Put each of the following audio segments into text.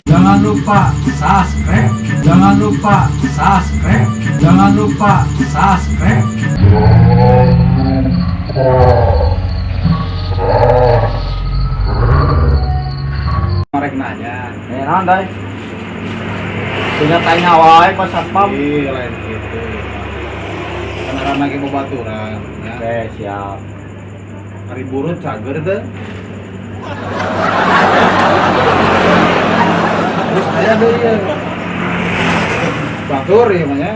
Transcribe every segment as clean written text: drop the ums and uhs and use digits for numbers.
Jangan lupa subscribe. Jangan lupa subscribe. Jangan lupa subscribe. Marek nanya. Eh, naon, Dai? Punya tanya wae ka satpam. Ih, lain gitu. Kan lagi babaturan ya. Oke, siap. Hari burut cager teh. Terus aya deui ya. Batur ieu mah nya.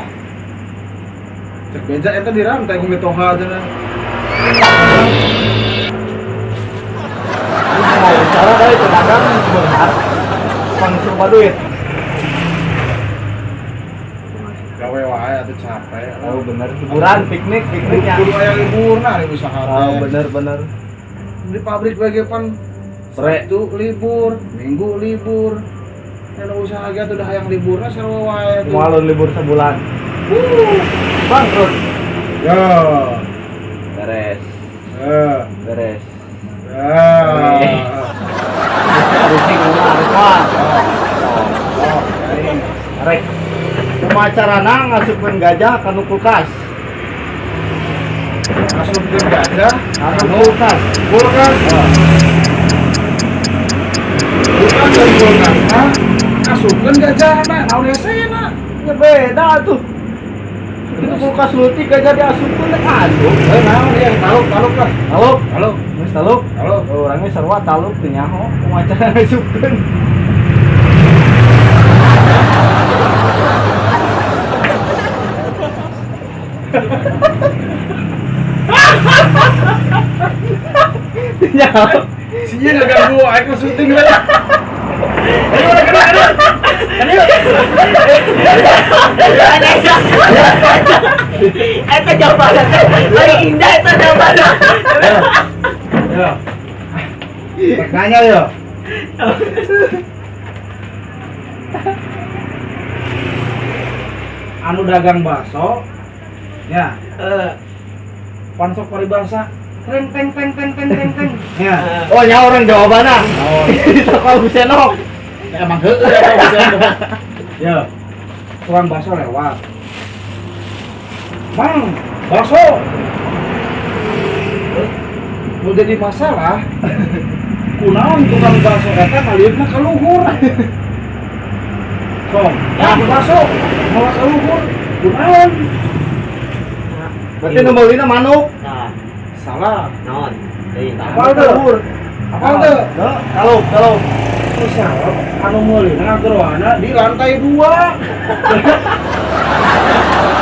Cek beja eta dirantai ku mitoha cenah. Ini mau bicara dari pedagang benar. Pang duit. Gawe wae atuh capek. Oh, bener. Hiburan, piknik, pikniknya. Kudu aya liburna ari usaha teh. Oh, bener bener. Di pabrik bae ge pan Pre. Sabtu libur, Minggu libur. Dan usaha ge atuh dah hayang liburna sarua wae atuh. Mau libur sebulan. Bangkrut. Ya. Beres. Ya. Beres. Ya. Harusnya ngomong harus wah. Oh, aing. Rek. Kumaha carana ngasupkeun gajah kana kulkas? Asupkeun gajah Kana kulkas. Kulkas. Bukan dari kulkas, ah. Asupkeun gajahna, naon hesena? Ya beda tuh. Itu kulkas leutik gajah diasupkeun rek asup. Eh, naon ya, taluk, taluk lah. Taluk. Taluk, Geus taluk. taluk. Oh, orangnya sarua taluk teu nyaho kumaha cara ngasupkeun. Teu nyaho. Sinya ngeganggu aing syuting lah. Eta jawabannya teh paling indah eta jawabannya. Ya. Rek nanya yo. Anu dagang bakso, ya, pan sok paribasa, teng teng teng teng teng teng teng. Ya. Oh, nyaho orang jawabanna. Oh, Di toko Husenok. ya emang heueuh eta Husenok. Ya. Tukang bakso lewat. Mang, bakso. Mau jadi masalah. Kunaon tukang bakso eta ngalieutna ka luhur. Sok, ya bakso malah ka luhur. Kunaon? Berarti nu meulina manuk. Nah, Salah. naon? Deui. Apal teu? Apal teu? Heuh, taluk, taluk. Terus salah, anu meulina ngageroana di lantai 2.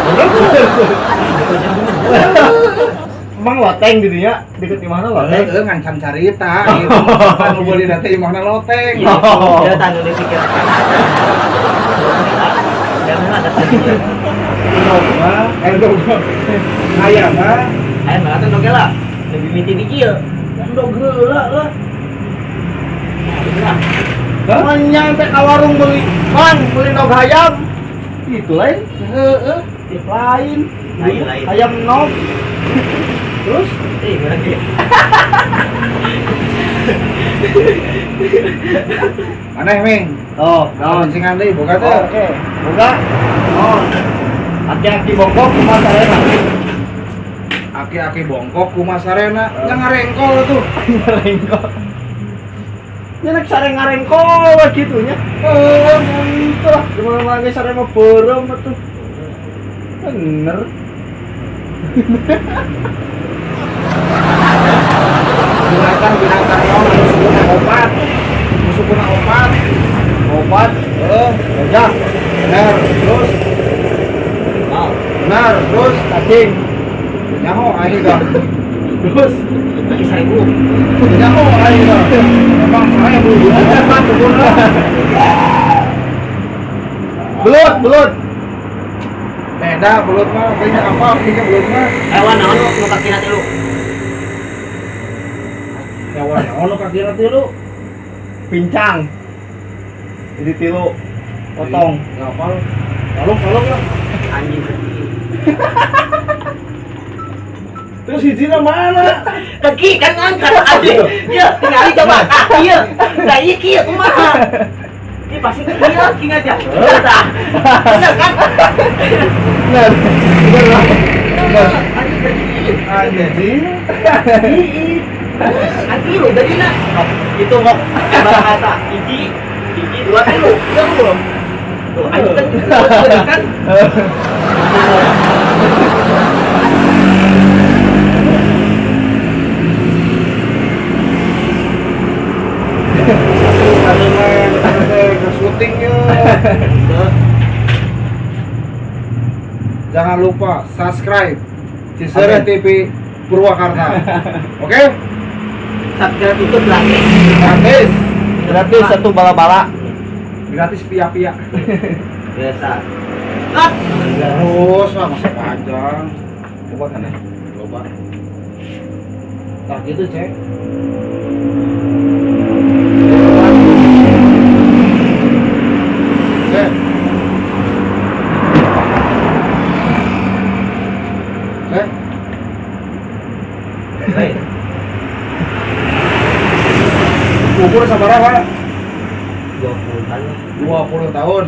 Bener tuh. Emang loteng di dinya, deket di mana loteng? Heeh, ngancam carita gitu. Anu meulina teh imahna loteng. Oh. Dia tanggung dipikir. Jangan ada tadi. Endog mah, endog mah. Ayam mah, Ayam malah tuh oke lah. Lebih miti bijil. endog heula lah. Nah, Hah? Manyang teh ka warung meuli, Mang, meuli nog hayam. Itu lain, Heeh. lain. Lain, lain. Hayam nog. Terus eh, berarti. aneh Ming. Oh, Naon sing deui boga teh. Oh, oke. Boga. Oh. Aki-aki bongkok kumaha sarena? Aki-aki bongkok kumaha sarena? Nya ngarengkol tuh. Ngarengkol. Nya nek sare ngarengkol we kitu nya. Heeh. Itu lah, di mana-mana ge sare mah beureum atuh. Bener. Binatang binatang naon anu sukuna opat. Nu sukuna opat. Opat, Heeh, gajah, bener. Terus Mau. bener, terus cacing. nyaho aing tah. Terus Lagi 1000. Nyaho aing tah. Emang 1000. Opat sukuna. belut, belut. Beda belut mah, kayaknya apa kayaknya belut mah. Hewan naon nu kakina tilu? Hewan naon nu kakina tilu? Pincang. Jadi tilu potong. Enggak hafal. Taluk, taluk lah. Anjing. Terus hijina mana? Kaki kan ngangkat aja. Ya, tinggal coba. Ah, iya. Nah, iya kieu kumaha? Ini pasti kieu king aja. Tah. Bener kan? Bener. Bener. Anjing. Ih. Anjing lo jadi nak. Itu ngok kata hiji, hiji dua tilu. Belum. Tuh, ayo kan kan. Syutingnya. Jangan lupa subscribe Cisereh TV Purwakarta. Oke? Subscribe itu gratis. Gratis. Gratis satu bala-bala. Gratis pia-pia. Biasa. Cut. Terus lah masa panjang. Coba kan ya? Coba. Nah gitu, Cek. Cek. Cek. Hei. Umur sabaraha? 20 tahun. 20 tahun.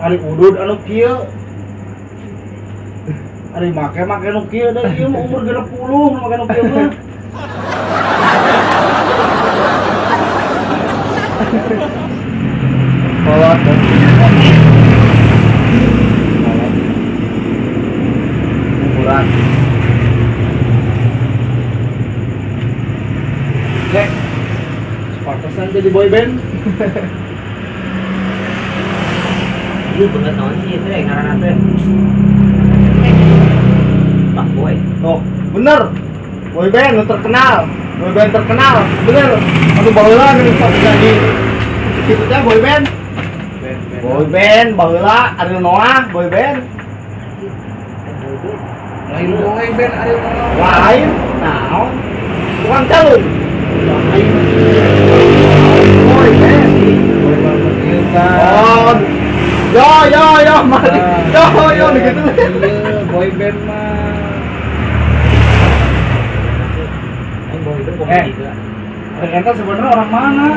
Ari udud anu kieu. Ari make-make nu kieu da ieu mah umur 60 make nu kieu mah. Kolot. Umuran. Cek. Pantesan jadi boy band. Lu bener naon sih itu yang ngaranna teh? Pak Boy. Oh, bener. Boy band nu terkenal. Boy band terkenal, bener. Anu baheula geuning sok jadi. Kitu teh boy band. Boy band baheula Ariel Noah boy band. Lain boy band Ariel Noah. Lain naon? Tukang calung. Lain. Boy band. Boy band oh. Yo yo yo mari. Yo yo gitu. Boy band mah. Boy band komedi juga. Ternyata sebenarnya orang mana?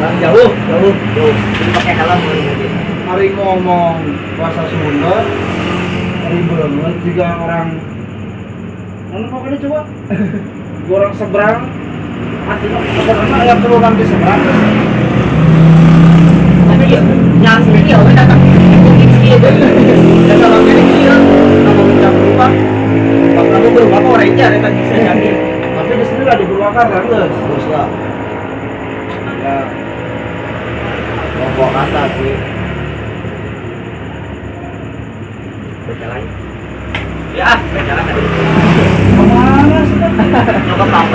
Orang jauh, jauh, jauh. Jadi pakai helm aja. Hari ngomong bahasa Sunda, hari banget juga orang mana pokoknya coba. Orang seberang. Artinya sebenarnya yang turunan di seberang. Tapi ya, yang sini ya udah datang. Mungkin sih itu. Datang lagi nih ya. Kamu bisa berubah. Kamu berubah apa orangnya ada kan bisa jadi. Tapi di sini lah di Purwakarta geus. Terus lah. Ya. Purwakarta sih. Berjalan. Ya, berjalan tadi. Kemana sih? Nyoba kafe.